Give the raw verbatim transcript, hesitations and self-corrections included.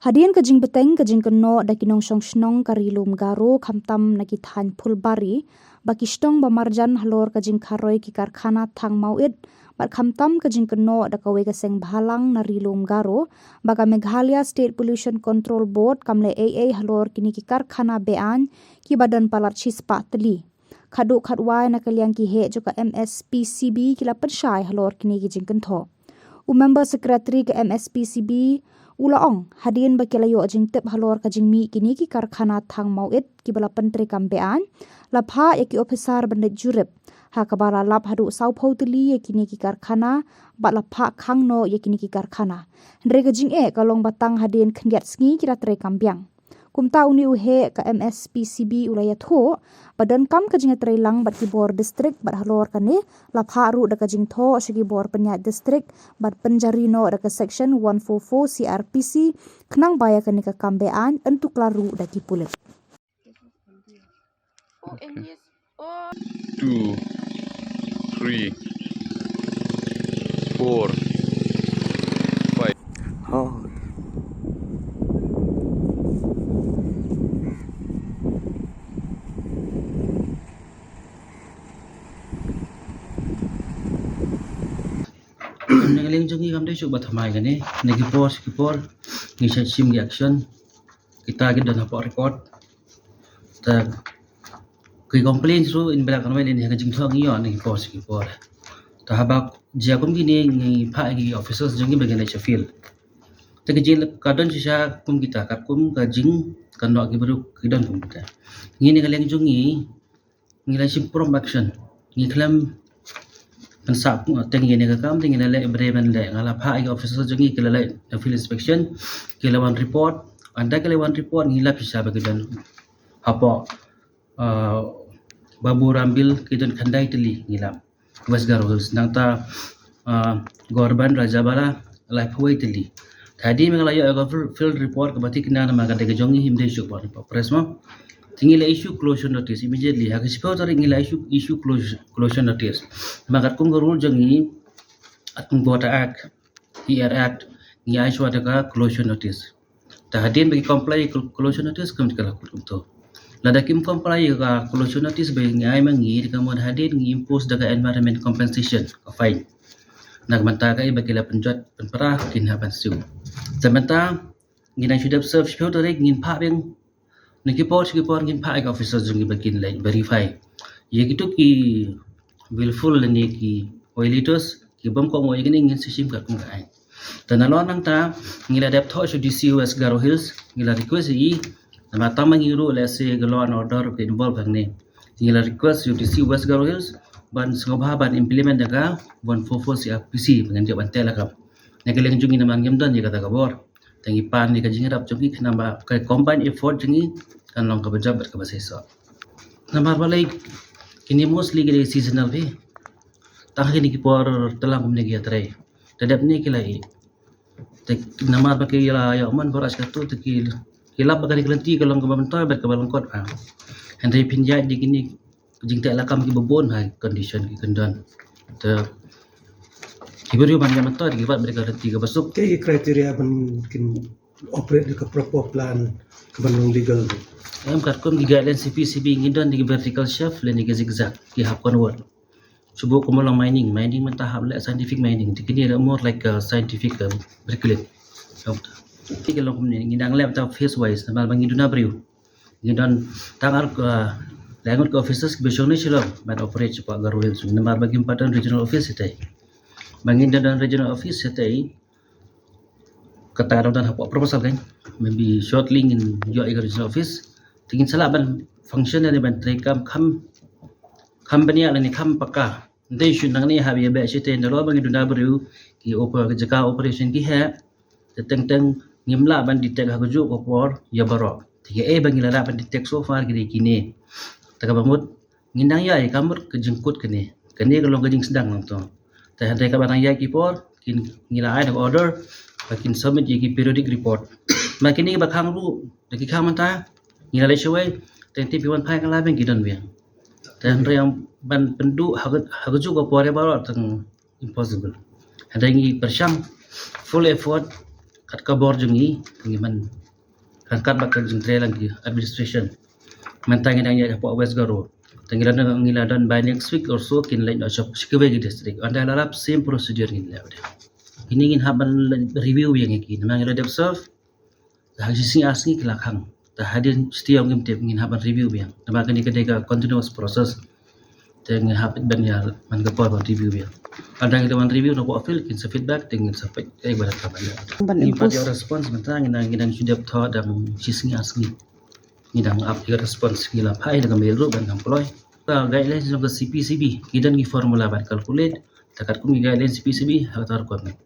Hadien ka jingbteng ka jingkynnoh da ki nongshong shnong ka Ri Lum Garo khamtam na ki thaiñ Phulbari ba ki shnong ba marjan halor ka jingkharoi ki karkhana thang Mawit bad khamtam ka jingkynnoh da kawei ka seng bhalang na Ri Lum Garo ba ka Meghalaya State Pollution Control Board kam leh ei ei halor kine ki karkhana be-aiñ kiba don palat shispah tylli. Khatduh khatwai na ka liang ki heh jong ka M S P C B ki la pynshai halor kine ki jingkynthoh. U member secretary ka M S P C B u la ong hadien ba ki la ïoh jingtip halor ka jingmih kine ki karkhana thang Mawit kiba la pyntreikam be-aiñ, la phah ïa ki ophisar ban leit jurip, ha kaba la lap haduh sawphew tylli ïa kine ki karkhana bad la phah khang noh ïa kine ki karkhana. Hynrei ka jingeh ka long ba tang hadien khyndiat sngi ki la treikam biang. Kumta une u heh ka M S P C B u la ïathuh ba donkam ka jingïatreilang bad ki bor district bad halor kane la phah ruh da ka jingthoh sha ki bor pynïaid district bad pynjari noh da ka section one four four C R P C khnang ba ïa kane ka kam be-aiñ yn tuklar ruh da ki pulit. Two, three, four, five. Na ka liang jong ngi kam dei shuh ba thymmai kane, na ki por sha ki por ngi shait shim ki action. Kita ki don hapoh record. Ta ki complain ruh in bla kan wei ne ka jingthoh ngi ïoh na ki por sha ki por. Ta haba jia kum kine ngi phah ki officers jong ngi ba kin leit sha field. Ta ki jing ka don shisha kum kita, katkum ka jingkynnoh ki briew ki don kum kita. Ngi na ka liang jong ngi ngi la shim prompt action. Ngi khlem pynsah teng ïa ne ka kam, te ngi la leh bre ban leh. Nga la phah ïa ki officers jong ngi ki la leh field inspection, ki la wan report. Ynda ki la wan report ngi la pisa ba ki don hapoh, uh, Babu Rambil ki don khyndai tylli ngi la. West Garo Hills. Nangta, uh, Gorban Rajabala laiphew tylli. Te hadien ba ngi la ïoh ïa ka field, field report kaba thikna namar ka dei ka jong ngi, ym dei shuh ba report press mo. Te ngi la issue closure notice immediately. Ha ka shiphew tarik ngi la issue, issue closure, closure notice. Namar katkum ka rule jong ngi, katkum ka Water Act, E R Act, ngi ai shuwa da ka closure notice. Ta hadien ba ki comply ïa ka closure notice kam ka la kut kumto. Lada kim comply ïa ka closure notice ba ngi ai ma ngi, te ka mut hadien ngi impose da ka environment compensation, ka fine. Na ka bynta kaei ba ki la pynjot pynpra kin hap ban siew. Te mynta ngi dang shu dep serve shiphew tarik, ngin phah biang na ki por sha ki por, ngin phah ïa ki officers jong ngi ba kin leit verify. Ïa kito ki willful lane ki violators, ki bym kohnguh ïa kine, ngin sa shim katkum ka aiñ. Te nalor nangta ngi la dep thoh sha u D C West Garo Hills, ngi la request ïa i, namar tang ma ngi ruh lehse ka law and order ka involve hangne. Ngi la request ïa u D C West Garo Hills ban sngewbha ban implement da ka one four four C R P C ba ngin ïoh ban teh lakam. Na ka liang jong ngi namar ngim don ïa kata ka bor. Te ngi pan ïa ka jingïarap jong ngi khnang ba ka combined effort jong ngi kan long kaba jop bad kaba seisoh. Namar balei kine mostly ki dei seasonal phi. Tang kine ki por tlang kumne ki ïatrei. Te dep ne ki la ïeh. Te namar ba ki la ïoh mon baroh shi kato te ki, ki lap ba kane ka lynti ka long kaba myntoi bad kaba lyngkot ba. Hynrei phin ïaid ïa kine jingteh lakam kiba bun ha condition ki kyndon. Te ki briew ban ïa myntoi te ki wad bad ka lynti kaba suk. Kaei ki criteria ban kin operate da ka proper plan kaban long legal? Em, katkum ki guidelines C P C B ngi don da ki vertical shaft lane ki zigzag, ki hap convert. Shu buh kumno long mining, mining mynta hap leh scientific mining. Te kine more like a scientific, um, bricklaying. Te ki long kumne, ngi dang leh mynta phase wise namar ba ngi duna briew. Ngi don tang ar, uh, lai ngut ki officers kiba shong ne Shillong ban operate shapoh Garo Hills namar ba kim pat don regional office shatei. Ba ngin don regional office shatei, kata ka dang don hapoh proposal kan. Maybe shortly ngin ïoh ïa ka regional office. Te ngin sa lah ban function ne ban treikam kham, kham bniah lane kham paka. Ym dei shu nangne hap ïa beh shatei, nalor ba ngi duna briew, ki oper, ki jaka operation ki heh. Te teng teng ngim lah ban detect ha kajuh ka por ïa baroh. Te kaei ba ngi la lah ban detect so far ki dei kine. Te kaba mut ngin dang ïa, ïa ka mut ka jingkut kane. Kane ka long ka jingsdang nangto. Te hynrei kaba dang ïa ki por kin, ngi la ai da ka order ba kin submit ïa ki periodic report. Ma kine ba khang ruh da ki khang mynta ngi la leit shawei, te ngi tip ki wan phai ka la biang ki don biang. Te hynrei ban pynduh ha ka, ha kajuh ka por ïa baroh tang impossible. Hynrei ngi pyrshang full effort, kat ka bor jong ngi, ngi man ryngkat bad ka jingtrei lang ki administration. Mynta ngi dang ïaid hapoh West Garo. Te ngi la don, ngi la don by next week or so kin leit noh shop shi kawei ki district. Ynda la lap same procedure ngin leh. Kine ngin hap ban review biang ïa ki. Namar ngi la dep serve. Te ha shi sngi ar sngi ki la khang. Te hadien shi taïew ngim tip, ngin hap ban review biang. Namar kane ka dei ka continuous process. Te ngi hap ban ïa man ka por ban review biang. Ynda ngi la ban review na ka office kin sa feedback te ngin sa peit ei ba la ka ban ïa. Ban ngin pat ïa response mynta ngi dang, ngi dang shu dep thoh dang shi sngi ar sngi. Ngi dang ap ïa response, ngi la phai da ka mail ruh ban employ. Ka guidelines jong ka C P C B, ngi don ki formula ban calculate. Te katkum ki guidelines C P C B, ha ka requirement.